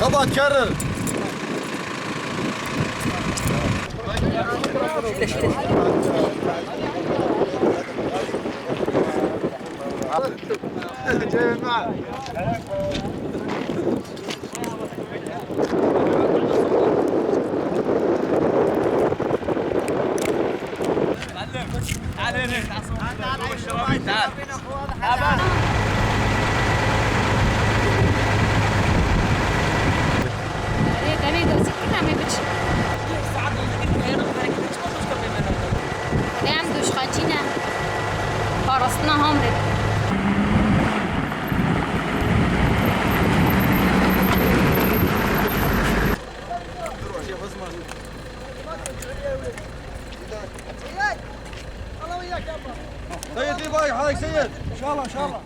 خطأ تكرر. جاي معك. سيد، دير بالك حالك سيد. ان شاء الله ان شاء الله.